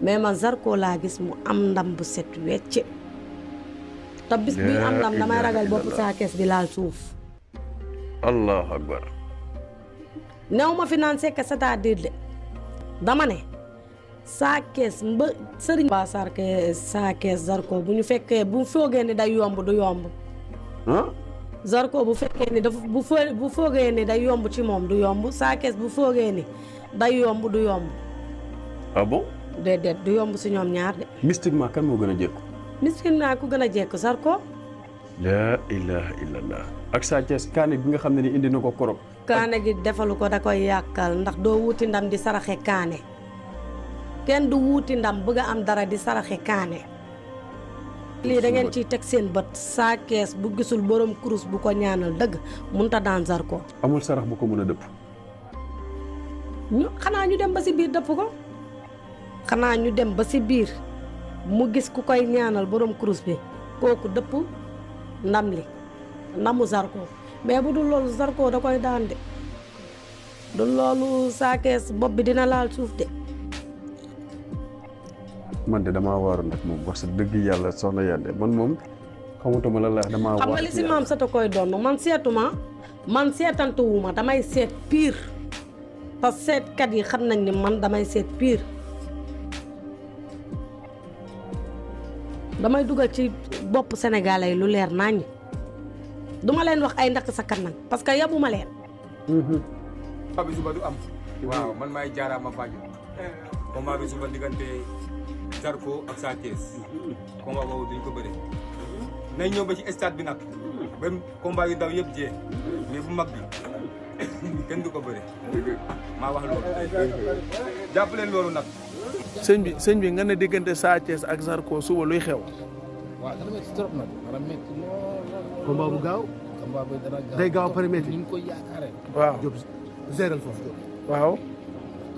mais man Zarko laa gis mu am ndam bu set wecc te bis bi am ndam damay ragal bopp Sa Thiès bi laal suuf. allahu akbar. new ma fi naan sekk c'est-à-dire de dama ne Sa Thiès sëriñ ba Sa Thiès Zarko bu ñu fekkee bu foogee ni day yomb du yomb. Zarko bu fekkee ni dafa bu foogee ni day yomb ci moom du yomb Sa Thiès bu foogee ni day yomb du yomb. ah bon. déedéet du yomb si ñoom ñaar de. mystiquement kan moo gën a jékku. mystiquement ku gën a jékku Zarko. la ilaha illallah. ak Sa Thiès kaane bi nga xam ne ni indi na ko korog. kaane gi defalu ko da koy yàqal ndax doo wuuti ndam di saraxe kaane kenn du wuuti ndam bëgg a am dara di saraxe kaane. lii da ngeen ciy teg seen bët Sa Thiès bu gisul borom kurus bu ko ñaanal dëgg munta daan Zarko. amul sarax bu ko mën a dëpp. xanaa ñu dem ba si biir dëpp ko. xanaa ñu dem ba si biir mu gis ku koy ñaanal borom kurus bi kooku dëpp ndam li ndamu Zarko mais bu dul loolu Zarko da koy daan de du loolu Sa Thiès bopp bi dina laal suuf de. man de damaa waaru nag moom wax sa dëgg yàlla soxna yàlla man moom xamatuma la damaa xam nga li si maam sata koy doon man seetantuwuma damay seet pire parce que seetkat yi xam nañ ni man damay seet pire. damay dugal ci bopp sénégalais lu leer naññ duma leen wax ay ndax sa kanam parce que yabuma leen. combat bi suba du am. waaw man maay jaaraama Fadio. combat bi suba diggante Zarko ak Sa Thiès. combat boobu duñ ko bëre. nañ ñëw ba ci stade bi nag. même combat yu ndaw yëpp jee mais bu mag bi kenn du ko bëre. maa wax loolu. jàpp leen loolu nag. sëñ bi nga ne diggante Sa Thiès ak Zarko suba luy xew. waaw dana métti trop nag dana métti lool. combat bu gaaw. combat bi dana gaaw day gaaw pare métti. ni ñu koy yaakaaree. waaw Diop géral foofu Diop. waaw.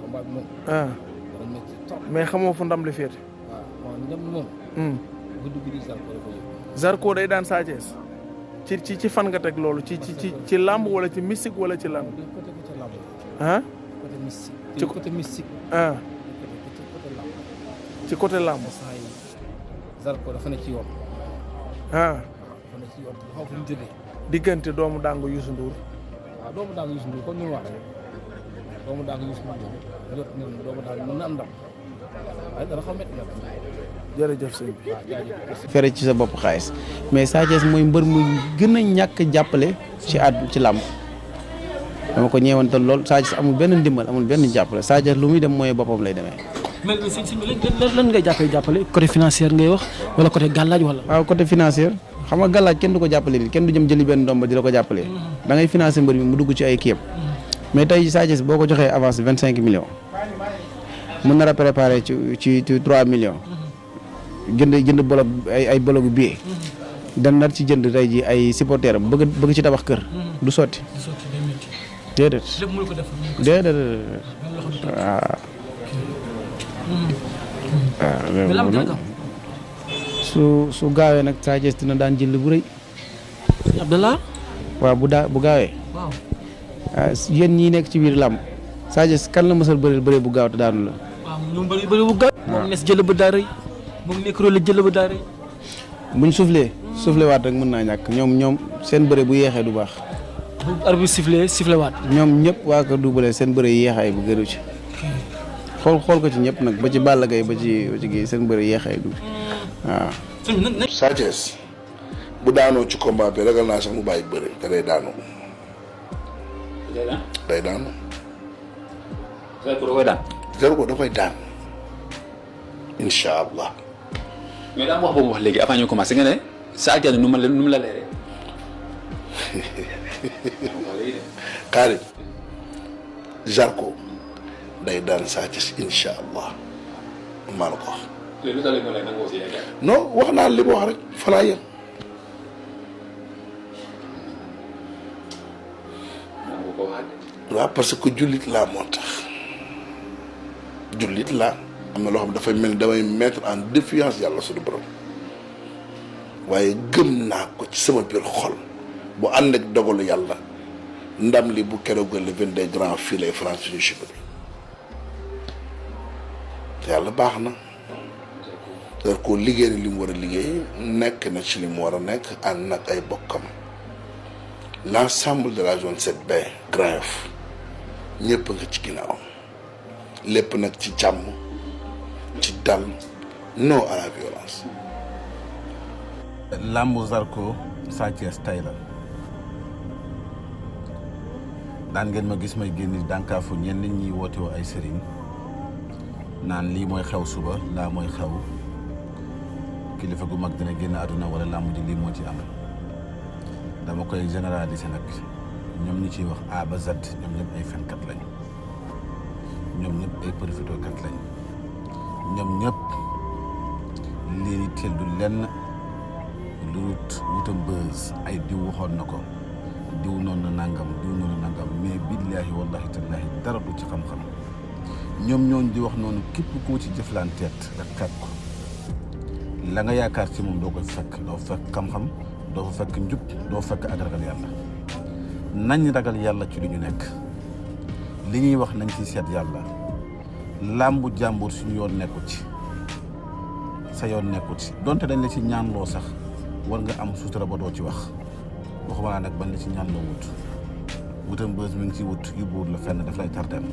combat bi moom. ah dana métti trop. mais xamoo fu ndam li féete. waaw waaw ndam moom. guddi guddi Zarko dafa yëg. Zarko day daan Sa Thiès ci fan nga teg loolu ci làmb wala ci mystique wala ci làmb. côté côté làmb. ah. côté mystique. ci côté mystique. ah. côté làmb. ci côté làmb. saa yi Zarko dafa ne ci yoon. ah. dafa ne ci yoon dafa fu ñu jógee. diggante doomu dàngu Youssou Ndour. waaw doomu daangu Youssou Ndour comme ni mu wax rek doomu daangu Youssou Ndour jot nañu doomu daangu mën na am ndam waaye dana xaw métti nag. jërëjëf sëñ bi. waaw jaajëf. fere ci sa bopp xaalis mais Sa Thiès mooy mbër mu gën a ñàkk jàppale ci làmb dama ko ñeewantal lool Sa Thiès amul benn ndimbal amul benn jàppale Sa Thiès lu muy dem mooy boppam lay demee. mais si lan ngay jàppale côté financier ngay wax wala côté gàllaaj wala. waaw côté financier xam nga gàllaaj kenn du ko jàppale nii kenn du jëm jëli benn ndomba di la ko jàppale. da ngay financer mbër mi mu dugg ci ay kiyam. mais tey Sa Thiès boo ko joxee avance 25 millions mën na la préparer ci 3 millions. jënd bolog ay bologu billet. dan nar ci jënd tey ji ay supporter am bëgg ci tabax kër. du sotti. déedéet. lépp mënu ko def. déedéet waaw. waaw su gaawee nag Sa Thiès dina daan jël bu rëy. Abdallah. waaw bu gaawee. waaw. yéen ñii nekk ci biir làmb Sa Thiès kan la mësal bëree bu gaaw te daanu la. waaw ñoom bëri bu gaaw. moom nes jël ba daa rëy. moom nekk rôle jël ba daa rëy. buñ soufflé waat rek mën naa ñàkk ñoom seen bëre bu yeexee du baax. bu arbitre sifflé waat. ñoom ñëpp waa ko Double seen bëre yeexaay bu gëru ci. xool ko ci ñëpp nag ba ci Balla Gaye ba ci gi seen bëre yeexaay du waaw. Sa Thiès bu daanoo ci combat bi ragal naa sax mu bàyyi bëre te day daanoo. day daanu. Zarko da koy daan. incha allah. mais daa wax boobu wax léegi avant ñu commencé nga ne Sa Thiès nu mu la leeree. Karim Zarko day daan Sa Thiès incha allah maa la ko wax. non wax naa li ma wax rek fa laa yem. waaw parce que jullit laa moo tax jullit laa am na loo xam ne dafay mel ni damay mettre en défiance yàlla suñu borom waaye gëm naa ko ci sama biir xol bu ànd ak dogalu yàlla ndam li bu keroog le 22 grand fii lay France suñu chiffre te yàlla baax na. Zarko liggéey na li mu war a liggéey nekk na ci li mu war a nekk ànd nag ay bokkam l'ensemble de la zone 7B Grand Yoff ñëpp nga ci ginnaaw lépp nag ci jàmm ci dal non à la violence. làmbu Zarko Sa Thiès tay la daan ngeen ma gis may génn dànkaafu ñenn ñi woote woo ay sëriñ naan lii mooy xew suba laa mooy xew kilifa gu mag dina génn àdduna wala làmb ji lii moo ci am dama koy généraliser nag ñoom ñi ciy wax A ba Z ñoom ñëpp ay fenkat lañ ñoom ñëpp ay profitokat lañ ñoom ñëpp lii ni teel du lenn lu wutam bës ay diw waxoon na ko diw noonu na nangam diw noonu na nangam mais billaahi wallahi tallaahi dara du ci xam-xam ñoom ñooñ di wax noonu képp koo ci jëflanteet nga xeeb ko la nga yaakaar ci moom doo ko fekk doo fekk xam-xam doo fa fekk njub doo fekk ak ragal yàlla nañ ragal yàlla ci lu ñu nekk li ñuy wax nañ ci seet yàlla làmbu jàmbur suñu yoon nekkut ci sa yoon nekkut ci donte dañ la ci ñaanloo sax war nga am sutura ba doo ci wax waxuma laa nag bañ la ci ñaanloo wutam bës mi ngi ci wut yu buur la fenn daf lay tardeel